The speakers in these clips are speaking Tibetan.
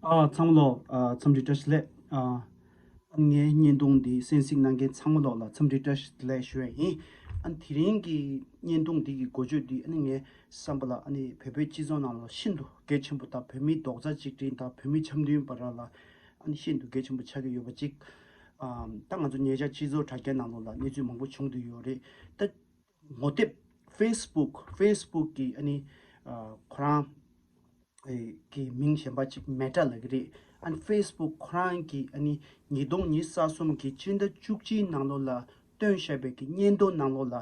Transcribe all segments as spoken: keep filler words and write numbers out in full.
ཨ་ཚང་མ་ལོ། ཨ་འཚམས་འདྲི་བཀྲ་ཤིས་བདེ་ལེགས། ཨ་ངའི་བརྙན་ཐུང་འདི་གསན་གཟིགས་གནང་མཁན་ཚང་མ་ལོ་ལ་འཚམས་འདྲི་བཀྲ་ཤིས་བདེ་ལེགས་ཞུ་ཡ་ཡིན། ཨ་དེ་རིང་གི་བརྙན་ཐུང་འདི་གི་འགོ་བརྗོད་འདི་ཨ་ནི་ངའི་བསམ་པ་ལ་ཨ་ནི་བོད་པའི་སྤྱི་ཚོགས་ནང་ལ་ཤིན་ཏུ་གལ་ཆེན་པོ་དང་བོད་མིའི་རྡོག་རྩ་གཅིག་སྒྲིལ་དང་བོད་མི་འཆམ་མཐུན་བར་ལ་ཨ་ནི་ཤིན་ཏུ་གལ་ཆེན་པོ་ཆགས་ཀྱི་ཡོད་པ་གཅིག་ཨ་ད་ང་ཚོ་ཉེ་ཆར་སྤྱི་ཚོགས་དྲ་རྒྱ་ནང་ལོགས་ལ་གནས་ཚུལ་མང་པོ་བྱུང་བསྡད་ཡོད་རེད། ད་ངོ་དེབ་Facebook Facebook གི་ཨ་ནི་ཨ་ཁོ་རང་ཨེ་གི་མིང་གཞན་པ་ཅིག་Meta ལབ་ཀྱི་རེད། ཨ་ནི་Facebook ཁོ་རང་གི་ཨ་ནི་ཉིས་སྟོང་ཉི་ཤུ་རྩ་གསུམ་གི་སྤྱི་ཟླ་བཅུ་གཅིག་ནང་ལོགས་ལ་བཏོན་བཞག་པའི་གི་སྙན་ཐོ་ནང་ལོགས་ལ་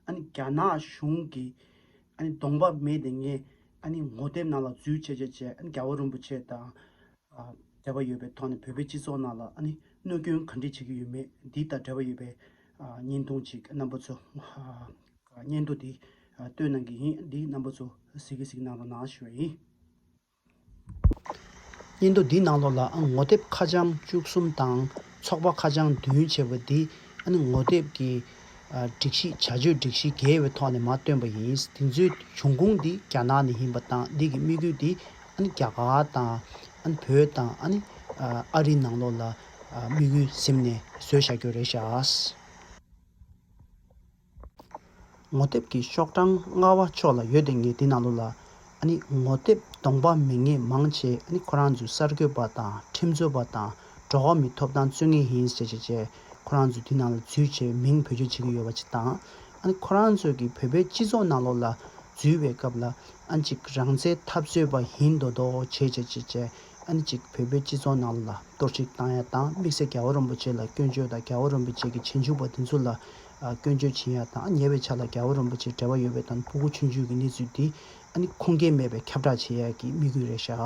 ཨ་ནི་རྒྱ་ནག་གཞུང་གི་ཨ་ནི་གདོང་པ་མེད་དེ་ངས་ཨ་ནི་ངོ་དེབ་ནང་ལ་འཛུལ་བྱས་བྱས་བྱས་ཨ་ནི་རྒྱལ་བ་རིན་པོ་ཆེ་དང་། ཨ་འབྲེལ་བ་ཡོད་པའི་ཐོག་ནས་བོད་པའི་སྤྱི་ཚོགས་ནང་ལ་ཨ་ནི་གནོད་སྐྱོན་ག་འདྲས་བྱེད་ཀྱི་ཡོད་མེད་འདི་དང་འབྲེལ་བ་ཡོད་པའི་ཨ་བརྙན་ཐུང་ཅིག་རྣམ་པ་ཚོ་ཨ་བརྙན་ཐུང་འདི་ཨ་སྟོན་གནང་གི་ཡིན། འདི་རྣམ་པ་ཚོ་གཟིགས་གཟིགས་གནང་རོགས་གནང་ཞུ་བ་ཡིན། བརྙན་ཐུང་འདི་ནང་ལོགས་ལ་ཨ་ངོ་དེབ་ཁ་བྱང་བཅུ་གསུམ་དང་ཚོགས་པ་ཁ་བྱང་བདུན་བྱས་པ་འདི་ཨ་ནི་ངོ་དེབ་ཀྱི་ཨ་སྒྲིག་གཞི་བྱ་སྤྱོད་སྒྲིག་གཞི་འགལ་བའི་ཐོག་ནས་མར་བཏོན་པ་ཡིན། དེ་ཚོའི་བྱུང་ཁུངས་འདི་རྒྱ་ནག་ནས་ཡིན་པ་དང་འདི་གི་དམིགས་ཡུལ་འདི་ཨ་ནི་རྒྱ་གར་དང་ཨ་ནི་བོད་དང་ཨ་ནི་ཨ་རིའི་ནང་ལོགས་ལ་ཨ་དམིགས་ཡུལ་ཟིན་ནས་བཟོས་བཞག་རྒྱུ་རེད་ཤག་ངོ་དེབ་ཀྱི་ཤོག་གྲངས་ལྔ་པ་ཕྱོགས་ལ་ཡོད་དེ་ངས་འདི་ནང་ལོགས་ལ་ཨ་ནི་ངོ་དེབ་གདོང་པ་མེད་མཁན་མང་ཆེ་ཨ་ནི་ཁོ་རང་ཚོའི་གསར་འགོད་པ་དང་ཁྲིམས་རྩོད་པ་དང་འགྲོ་བ་མིའི་ཐོབ་ཐང་རྩོད་མཁན་ཡིན་ཟེར་བྱས་བྱས་ཁོ་རང་ཚོ་འདི་ནང་ལ་འཛུལ་བྱས་མིང་བེད་སྤྱོད་བྱེད་ཀྱི་ཡོད་པ་ཅིག་དང་། ཨ་ནི་ཁོ་རང་ཚོས་ཀྱི་བོད་པའི་སྤྱི་ཚོགས་ནང་ལོགས་ལ་འཛུལ་བའི་སྐབས་ལ་ཨ་ནི་ཅིག་རང་བཙན་འཐབ་རྩོད་པ་ཡིན་མདོག་མདོག་བྱས་བྱས་བྱས་བྱས་ཨ་ནི་ཅིག་བོད་པའི་སྤྱི་ཚོགས་ནང་ལ་གཏོར་བཤིག་བཏང་ཡ་དང་དམིགས་བསལ་རྒྱལ་བ་རིན་པོ་ཆེ་ལ་སྐྱོན་བརྗོད་དང་རྒྱལ་བ་རིན་པོ་ཆེ་གི་རྗེས་འཇུག་པ་དེ་ཚོ་ལ་ཨ་སྐྱོན་བརྗོད་བྱེད་ཡ་དང་ཉེ་བའི་ཆར་ལ་རྒྱལ་བ་རིན་པོ་ཆེ་འབྲེལ་བ་ཡོད་པའི་དང་ཕྲུ་གུ་ཆུང་ཆུང་གི་གནས་ཚུལ་འདི་ཨ་ནི་ཁུངས་སྐྱེལ་མེད་པའི་ཁྱབ་བསྒྲགས་བྱེད་ཡ་གི་དམིགས་ཡུལ་རེད་ཤག་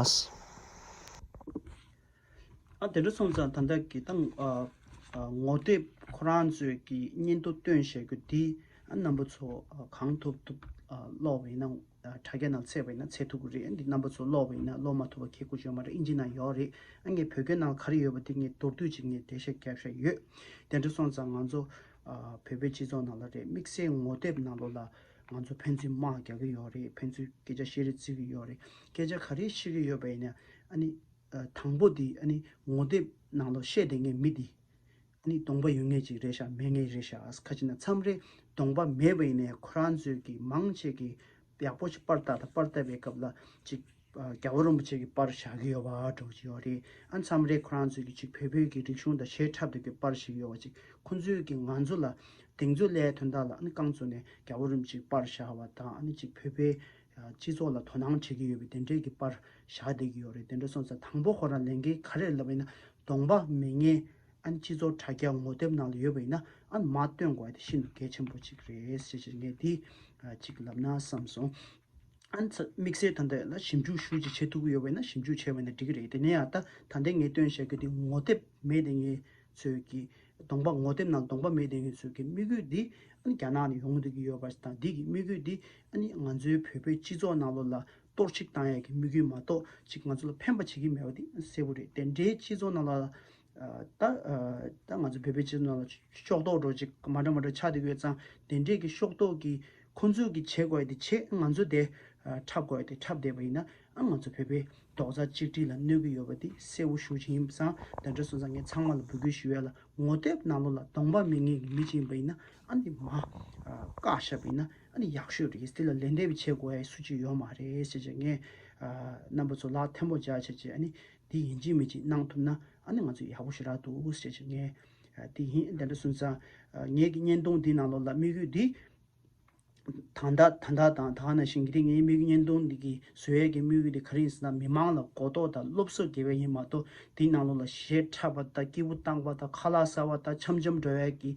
ཨ་དེ་འདྲ་སོང་ཙང་ད་ལྟ་གི་ད་ཨ་ཨ་ངོ་དེབ་ཁོ་རང་ཚོས་ཀྱི་སྙན་ཐོ་བཏོན་བཞག་རྒྱུ་འདི་ཨ་རྣམ་པ་ཚོ་ཨ་གང་ཐུབ་ཐུབ་ཨ་ཀློག་པ་ཡིན་ན་ཨ་དྲ་རྒྱ་ནང་བཙལ་བ་ཡིན་ན་བཙལ་ཐུབ་ཀྱི་རེད། འདི་རྣམ་པ་ཚོ་ཀློག་པ་ཡིན་ན་ཀློག་མ་ཐུབ་པ་ཁྱད་དགོས་ཡོད་མ་རེད། ཨིན་ཇི་ནང་ཡོད་རེད། ཨ་ངས་བོད་སྐད་ནང་ག་རེ་ཡོད་པ་དེ་ངས་མདོར་བསྡུས་ཅིག་ངས་འགྲེལ་བཤད་བརྒྱབ་བཞག་ཡོད། དེ་འདྲ་སོང་ཙང་ང་ཚོ་ཨ་བོད་པའི་སྤྱི་ཚོགས་ནང་ལ་རེད་དམིགས་བསལ་ངོ་དེབ་ནང་ལོགས་ལ་ང་ཚོ་ཕན་ཚུན་དམག་རྒྱག་གི་ཡོད་རེད། ཕན་ཚུན་སྐད་ཆ་བཤད་རེས་བརྩི་གི་ཡོད་རེད། སྐད་ཆ་ག་རེ་བཤད་ཀྱི་ཡོད་པ་ཡིན་ན་ཨ་ནི། ཨ་དང་པོ་དེ་ཨ་ནི་ངོ་དེབ་ནང་ལོགས་བཤད་བསྡད་མཁན་མི་དེ་ཨ་ནི་གདོང་པ་ཡོད་མཁན་ཅིག་རེད་ཤག་མེད་མཁན་རེད་ཤག་ཁ་ཅིག་ན་མཚམས་རེ་གདོང་པ་མེད་པ་ཡིན་ནའི་ཁོ་རང་ཚོས་ཀྱི་མང་ཆེ་གི་ཡག་པོ་ཞིག་པར་བཏབ་དང་པར་བཏབ་པའི་སྐབས་ལ་ཅིག་ཨ་རྒྱལ་བ་རིན་པོ་ཆེ་གི་པར་བཞག་གི་ཡོད་པ་འདྲ་བོ་ཅིག་ཡོད་རེད། ཨ་མཚམས་རེ་ཁོ་རང་ཚོས་ཀྱི་ཅིག་བོད་བོད་ཀྱི་རིག་གཞུང་དང་གཞས་འཁྲབ་བསྡད་པའི་པར་ཞིག་ཡོད་པ་ཅིག་ཁོ་ཚོས་ཀྱི་ང་ཚོ་ལ་གདེང་ཚོད་སླེབས་དོན་དག་ལ་ཨ་ནི་རྐང་བཙུགས་ནས་རྒྱལ་བ་རིན་པོ་ཆེ་གི་པར་བཞག་པ་དང་ཨ་ནི་ཅིག་བོད་པའི་སྤྱི་ཚོགས་ལ་དོ་སྣང་བྱེད་ཀྱི་ཡོད་པའི་དེ་འདྲའི་གི་པར་བཞག་བསྡད་ཀྱི་ཡོད་རེད། དེ་འདྲ་སོང་ཙང་དང་པོ་ཁོ་རང་ལས་འགན་ག་རེ་ལབ་ཡིན་ན་གདོང་པ་མེད་མཁན་ཨ་ནི་སྤྱི་ཚོགས་དྲ་རྒྱ་ངོ་དེབ་ནང་ལ་ཡོད་པ་ཡིན་ན་ཨ་ནི་མར་བཏོན་དགོས་ཡ་དེ་ཤིན་ཏུ་གལ་ཆེན་པོ་ཅིག་རེད་ཟེར་ཞིག་ངས་འདི་ཅིག་ལབ་ན་བསམ་སོང་། ཨ་ནི་དམིགས་བསལ་ད་ལྟ་ལ་ཞིབ་འཇུག་ཞུ་ཅིག་བྱེད་ཐུབ་ཀྱི་ཡོད་པ་ཡིན་ན་ཞིབ་འཇུག་བྱས་པ་ཡིན་ན་འགྲིག་གི་རེད། དེ་ནས་ཡང་ད་ད་ལྟའི་ངས་བཏོན་བཞག་གི་དེ་ངོ་དེབ་མེད་དེ་ངས་ཚོས་ཀྱི་གདོང་པ་ངོ་དེབ་ནང་གདོང་པ་མེད་དེ་ངས་ཚོས་ཀྱི་དམིགས་ཡུལ་འདི་ཨ་ནི་རྒྱ་ནག་ནས་ཡོང་བསྡད་ཀྱི་ཡོད་པ་དང་འདི་གི་དམིགས་ཡུལ་འདི་ཨ་ནི་ང་ཚོའི་བོད་པའི་སྤྱི་ཚོགས་ནང་ལོགས་ལ་གཏོར་བཤིག་བཏང་ཡག་གི་དམིགས་ཡུལ་མ་གཏོགས་ཅིག་ང་ཚོ་ལ་ཕན་པ་བྱེད་ཀྱི་མེད་པ་འདི་གསལ་པོ་རེད། དེ་འདྲའི་སྤྱི་ཚོགས་ནང་ལ་ད་ད་ང་ཚོ་བོད་པའི་སྤྱི་ཚོགས་ནང་ལ་ཕྱོགས་གཏོགས་འདྲ་ཅིག་མ་འདྲ་མ་འདྲ་ཆགས་བསྡད་ཀྱི་ཡོད་ཙང་དེ་འདྲའི་གི་ཕྱོགས་གཏོགས་ཀྱི་ཁོང་ཚོས་ཀྱི་བྱེད་དགོས་དེ་བྱེད་ང་ཚོ་དེ་འཁྲབ་དགོས་དེ་འཁྲབ་བསྡད་པ་ཡིན་ན་ཨ་ང་ཚོ་བོད་པའི་རྡོག་རྩ་གཅིག་སྒྲིལ་ལ་གནོད་ཀྱི་ཡོད་པ་དེ་གསལ་པོ་ཞེ་པོ་ཅིག་ཡིན་པ་སང་དེ་འདྲ་སོང་ཙང་ངས་ཚང་མ་ལ་འབོད་སྐུལ་ཞུ་ཡ་ལ་ངོ་དེབ་ནང་ལོགས་ལ་གདོང་པ་མེད་མཁན་གྱི་མི་ཅིག་ཡིན་པ་ཡིན་ན་ཨ་ནི་མ་བཀག་བཞག་པ་ཡིན་ན་ཨ་ནི་ཡག་ཤོས་རེད། དེ་ལ་ལན་འདེབས་བྱེད་དགོས་ཡ་སུ་གཅིག་ཡོད་མ་རེད་ཟེར་བྱས་ངས་རྣམ་པ་ཚོ་ལ་ཐེངས་པོ་སྦྱར་བྱས་བྱས་ཨ་ནི་དེ་ཡིན་གཅིག་མིན་གཅིག་གནང་ཐུབ་ན་ཨ་ནི་ང་ཚོ་ཡག་པོ་ཞེ་དྲག་འདུག་ཟེར་བྱས་ངས་དེ་ཡིན། དེ་འདྲ་སོང་ཙང་ངེད་ཀྱི་བརྙན་ཐུང་འདི་ནང་ལོགས་ལ་དམིགས་ཡུལ་འདི། ད་ལྟ་ད་ལྟ་དང་ད་ག་ནང་བཞིན་གྱི་དེ་ངའི་དམིགས་ཡུལ་བརྙན་ཐུང་འདི་གི་བཟོ་ཡས་ཀྱི་དམིགས་ཡུལ་དེ་ག་རེ་ཡིན་ཟེར་ན་མི་མང་ལ་གོ་རྟོགས་དང་སློབ་གསོ་སྐྱེལ་བ་ཡིན་མ་གཏོགས་དེའི་ནང་ལོགས་ལ་གཞས་འཁྲབ་པ་དང་སྐྱིད་པོ་བཏང་བ་དང་ཁ་ལག་ཟ་བ་དང་འཆམ་འཆམ་འགྲོ་ཡས་ཀྱི་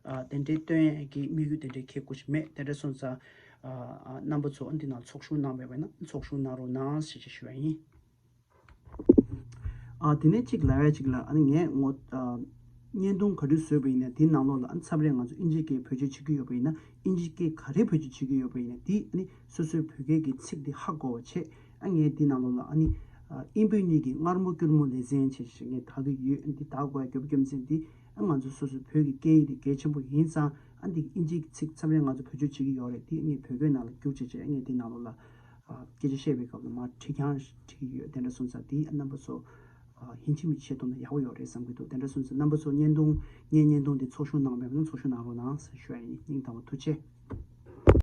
ཨ་དེ་འདྲའི་སྟོན་ཡས་ཀྱི་དམིགས་ཡུལ་དེ་འདྲའི་ཁེ་དགོས་ཤིག་མེད། དེ་འདྲ་སོང་ཙང་ཨ་ཨ་རྣམ་པ་ཚོ་འདི་ནང་ཚོགས་ཞུགས་གནང་མེད་པ་ཡིན་ན་ཚོགས་ཞུགས་གནང་རོགས་གནང་ཞེས་ཞུ་བ་ཡིན། ཨ་དེ་ནས་གཅིག་ལབ་ཡ་གཅིག་ལ་ཨ་ནི་ངས་ངོ་ཨ་བརྙན་ཐུང་ག་དུས་བཟོས་པ་ཡིན་ན་དེའི་ནང་ལོགས་ལ་ཨ་ནི་མཚམས་རེ་ང་ཚོ་ཨིན་ཇི་སྐད་བེད་སྤྱོད་བྱེད་ཀྱི་ཡོད་པ་ཡིན་ན་ཨིན་ཇི་སྐད་ག་རེ་བེད་སྤྱོད་བྱེད་ཀྱི་ཡོད་པ་ཡིན་ན་དེ་ཨ་ནི་སོ་སོའི་བོད་སྐད་ཀྱི་ཚིག་དེ་ཧ་གོ་བ་བྱས། ཨ་ངས་དེའི་ནང་ལོགས་ལ་ཨ་ནི་ཨ་ཨིན་བོད་གཉིས་ཀྱི་མངར་མོ་སྐྱུར་མོ་ལེ་ཚན་བྱས་ཞེས་ངས་དག་གི་ཡོད། ཨ་འདི་དག་དགོས་ཡ་རྒྱབ་རྒྱབ་མཚན་འདི་ཨ་ང་ཚོ་སོ་སོའི་བོད་ཀྱི་སྐད་ཡིག་དེ་གལ་ཆེན་པོ་ཡིན་ཙང་ཨ་འདི་ཨིན་ཇི་གི་ཚིག་མཚམས་རེ་ང་ཚོ་བེད་སྤྱོད་བྱེད་ཀྱི་ཡོད་རེད། དེ་ངས་བོད་སྐད་ནང་ལ་བསྒྱུར་བྱས་བྱས་ཨ་ངས་དེའི་ནང་ལོགས་ལ། སྐད་ཆ་བཤད་པའི་སྐབས་ལ་མར་བྲིས་རྐྱང་བྲིས་ཡོད། དེ་འདྲ་སོང་ཙང་དེ་རྣམ་པ་ཚོ་ཡིན་གཅིག་མིན་གཅིག་བཤད་ཐུབ་ན་ཡག་པོ་ཡོད་རེད་བསམ་གྱི་འདུག་དེ་འདྲ་སོང་ཙང་རྣམ་པ་ཚོ་བརྙན་ཐུང་ངའི་བརྙན་ཐུང་འདི་ཚོགས་ཞུགས་གནང་བས་ན་ཚོགས་ཞུགས་གནང་རོགས་གནང་ཞུ་ཡ་ཡིན། སྙིང་ཐག་པ་ཐུགས་རྗེ་ཆེ།